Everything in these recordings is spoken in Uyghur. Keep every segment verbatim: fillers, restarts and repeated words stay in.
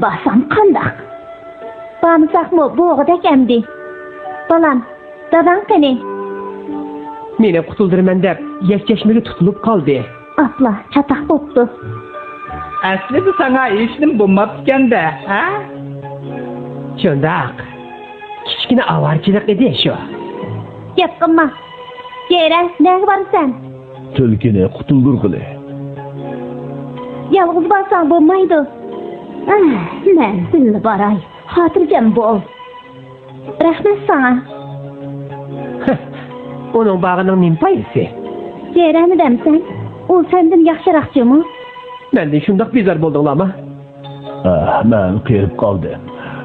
بارسام قانداق؟ بارمىساقمۇ بوغۇدەك ئەمدى. بالام، داداڭ قېنى؟ مېنى قۇتۇلدۇرىمەن دەپ يەكچەشمىگە تۇتۇلۇپ قالدى. ئاپلا، چاتاق بوپتۇ. ئەسلىدە ساڭا ھېچنېمە بولماپتىكەن-دە، ھە؟ شۇنداق. كىچىككىنە ئاۋارىچىلىق ئىدى شۇ. گەپ قىلما. جەيرە، نەگە بارىسەن؟ تۈلكىنى قۇتۇلدۇرغىلى. يالغۇز بارساڭ بولمايدۇ. ئەھ، مەن بىللە باراي. خاتىرجەم بول. رەھمەت ساڭا. ئۇنىڭ بارغىنىڭ نېمە پايدىسى؟ جەيراننى دەمسەن؟ ئۇ سەندىن ياخشىراق جۇمۇ. مەندىن شۇنداق بىزار بولدۇڭلارمۇ؟ ئە، مەن قېرىپ قالدىم.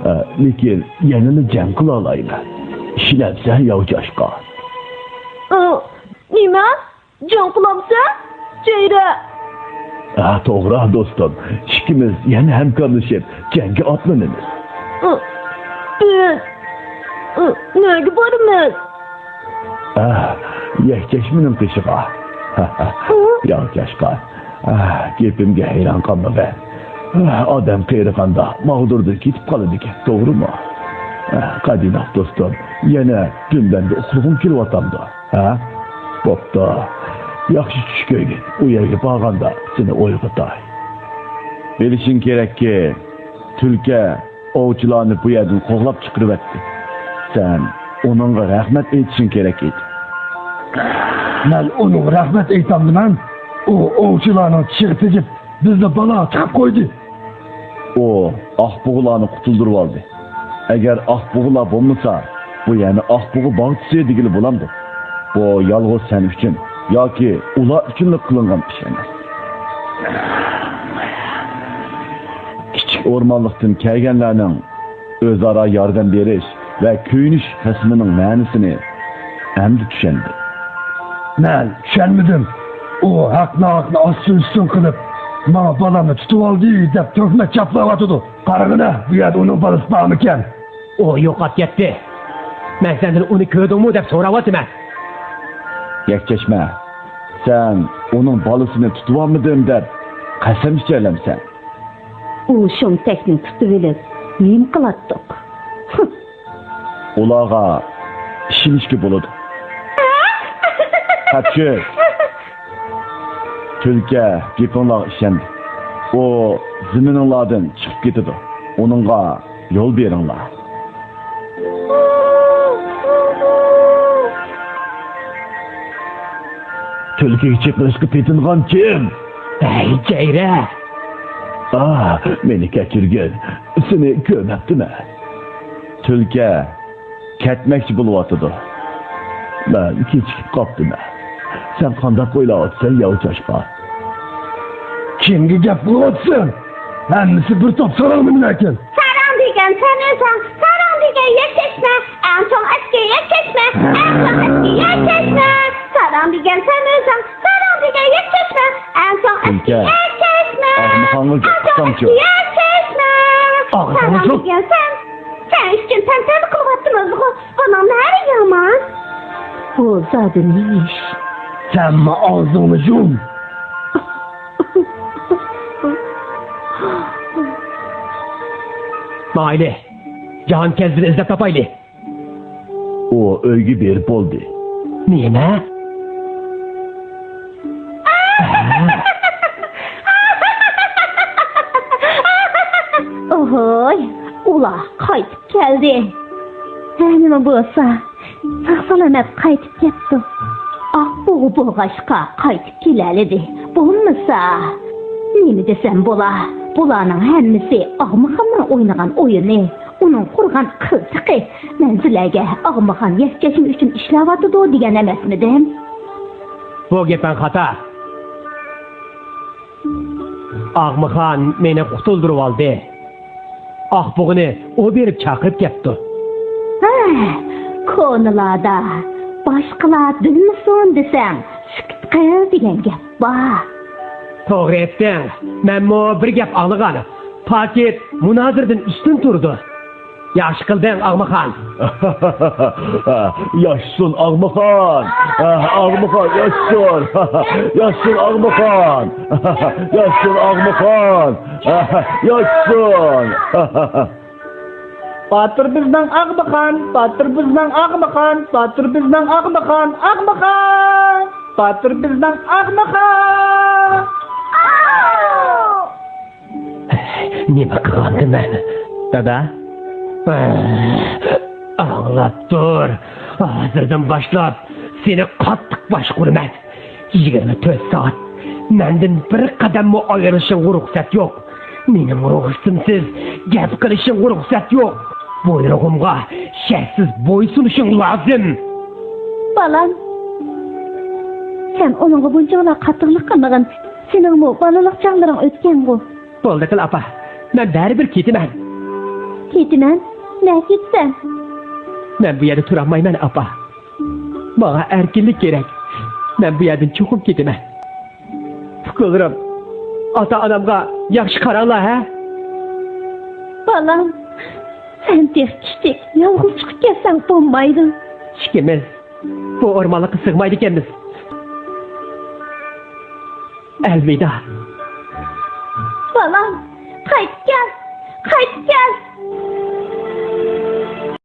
ئە، لېكىن يەنىلا جەڭ قىلالايمەن. ئىشىنەمسەن، ياۋ چاشقان؟ ئۇ، نېمە؟ جەڭ قىلامسەن، جەيرە؟ ھە، توغرا، دوستۇم. ئىككىمىز يەنە ھەمكارلىشىپ جەڭگە ئاتلىنىمىز. ئۇ، بىز، ئۇ، نەگە بارىمىز؟ ھە، يەكچەشمىنىڭ قېشىغا. ئۇ؟ ياۋ چاشقان. ھە، گېپىمگە ھەيران قالمىغىن. ھە، ئادەم قېرىغاندا ماغدۇردىن كېتىپ قالىدىكەن، توغرىمۇ؟ ھە، قادىناق دوستۇم، يەنە دۈمبەندە ئۇخلىغۇڭ كېلىۋاتامدۇ؟ ھە؟ بوپتۇ. ياخشى چۈش كۆرگىن. ئۇ يەرگە بارغاندا سېنى ئويغىتاي. بىلىشىڭ كېرەككى، تۈلكە ئوۋچىلارنى بۇ يەردىن قوغلاپ چىقىرىۋەتتى. سەن ئۇنىڭغا رەھمەت ئېيتىشىڭ كېرەك ئىدى. مەن ئۇنىڭغا رەھمەت ئېيتامدىمەن؟ ئۇ ئوۋچىلارنىڭ چىشىغا تېگىپ، بىزنى بالاغا تىقىپ قويدى. ئۇ ئاقبۇغىلارنى قۇتۇلدۇرۇۋالدى. ئەگەر ئاقبۇغىلار بولمىسا، بۇ يەرنى ئاقبۇغا باغچىسى دېگىلى بولامدۇ؟ بۇ يالغۇز سەن ئۈچۈن ياكى ئۇلار ئۈچۈنلا قىلىنغان ئىش ئەمەس. كىچىك ئورمانلىقتىن كەلگەنلەرنىڭ ئۆزئارا ياردەم بېرىش ۋە كۆيۈنۈش رەسىمىنىڭ مەنىسىنى ئەمدى چۈشەندىم. مەن چۈشەنمىدىم. ئۇ ھەق-ناھەقنى ئاستىن-ئۈستۈن قىلىپ، ماڭا بالامنى تۇتۇۋالدى دەپ تۆھمەت چاپلاۋاتىدۇ. قارىغىنا، بۇ يەردە ئۇنىڭ بالىسى بارمىكەن؟ ئۇ يوقاپ كەتتى. مەن سەندىن ئۇنى كۆردۈڭمۇ دەپ سوراۋاتىمەن. يەكچەشمە، سەن ئۇنىڭ بالىسىنى تۇتۇۋالمىدىم دەپ قەسەم ئىچەلەمسەن؟ ئۇ شۇمتەكنى تۇتۇۋېلىپ نېمە قىلاتتۇق؟ ئۇلارغا ئىشىنىشكە بولىدۇ. قاچىش! تۈلكە گېپىڭلارغا ئىشەندى. ئۇ زېمىنىڭلاردىن چىقىپ كېتىدۇ. ئۇنىڭغا يول بېرىڭلار. تۈلكىگە چېقىلىشقا پېتىنغان كىم؟ ھەي، جەيرە! ئا، مېنى كەچۈرگىن، سېنى كۆرمەپتىمەن. تۈلكە كەتمەكچى بولۇۋاتىدۇ. مەن كېچىكىپ قاپتىمەن. سەن قانداق ئويلاۋاتىسەن، ياۋ چاشقان؟ كىمگە گەپ قىلىۋاتىسەن؟ ھەممىسى بىر توپ ساراڭ نېمىلەركەن؟ ساراڭ دېگەن سەن ئۆزۈڭ، ساراڭ دېگەن يەكچەشمە، ئەڭ چوڭ ئەسكى يەكچەشمە، ئەڭ چوڭ ئەسكى يەكچەشمە. ساراڭ دېگەن سەن ئۆزۈڭ، ساراڭ دېگەن يەكچەشمە، ئەڭ چوڭ ئەسكى تۈلكە، يەكچەشمە، ئاغمىخانغا ئەڭ گەپ چوڭ قىلساڭچۇ؟ ئەسكى يەكچەشمە. ئاغزىڭنى ساراڭ يۇم. دېگەن سەن، سەن ئۈچۈن تەنتەنە قىلىۋاتىمىزغۇ، بۇنىڭ نەرى يامان؟ بۇ زادى نېمە ئىش؟ سەنمۇ ئاغزىڭنى يۇم. ماڭايلى، جاھانكەزدىنى ئىزدەپ تاپايلى. ئۇ ئۆيگە بېرىپ بولدى. نېمە؟ ئوھوي، ئۇلار قايتىپ كەلدى. ھە، نېمە بولسا، ساق-سالامەت قايتىپ كەپتۇ. ئاقبۇغا بولغاچقا قايتىپ كېلەلىدى. بولمىسا، نېمە دېسەم بولا، بۇلارنىڭ ھەممىسى ئاغمىخاننىڭ ئوينىغان ئويۇنى، ئۇنىڭ قۇرغان قىلچىقى. مەن سىلەرگە ئاغمىخان يەكچەشمە ئۈچۈن ئىشلەۋاتىدۇ دېگەن ئەمەسمىدىم؟ بۇ گېپىڭ خاتا. ئاغمىخان مېنى قۇتۇلدۇرۇۋالدى. ئاقبۇغىنى ئۇ بېرىپ چاقىرىپ كەپتۇ. ھە، كونىلاردا، باشقىلار بىلمىسۇن دېسەڭ، سۈكۈت قىل دېگەن گەپ بار. توغرا ئېيتتىڭ، مەنمۇ بىر گەپ ئاڭلىغان. پاكىت مۇنازىرىدىن ئۈستۈن تۇرىدۇ. ياخشى قىلدىڭ، ئاغمىخان. ياشىسۇن ئاغمىخان! ئاغمىخان ياشىسۇن! ياشىسۇن ئاغمىخان! ياشىسۇن ئاغمىخان! ياشىسۇن! باتۇر بىزنىڭ ئاغمىخان، باتۇر بىزنىڭ ئاغمىخان، باتۇر بىزنىڭ ئاغمىخان، ئاغمىخان! باتۇر بىزنىڭ ئاغمىخان! نېمە قىلغانتىمەن، دادا؟ ئاڭلاپ تۇر، ھازىردىن باشلاپ سېنى قاتتىق باشقۇرىمەن. يىگىرمە تۆت سائەت مەندىن بىر قەدەممۇ ئايرىلىشىڭغا رۇخسەت يوق. مېنىڭ رۇخسىتىمسىز گەپ قىلىشىڭغا رۇخسەت يوق. بۇيرۇغۇمغا شەرتسىز بويسۇنۇشۇڭ لازىم. بالام، سەن ئۇنىڭغا بۇنچىۋالا قاتتىقلىق قىلمىغىن. سېنىڭمۇ بالىلىق چاغلىرىڭ ئۆتكەنغۇ. بولدى قىل، ئاپا. مەن بەرىبىر كېتىمەن. كېتىمەن؟ نەگە كېتىسەن؟ مەن بۇ يەردە تۇرالمايمەن، ئاپا. ماڭا ئەركىنلىك كېرەك. مەن بۇ يەردىن چوقۇم كېتىمەن. ئۇكىلىرىم، ئاتا-ئانامغا ياخشى قاراڭلار، ھە؟ بالام، سەن تېخى كىچىك، يالغۇز چىقىپ كەتسەڭ بولمايدۇ. ئىككىمىز بۇ ئورمانلىققا سىغمايدىكەنمىز. ئەلۋىدا. بالام، قايتىپ كەل، قايتىپ كەل.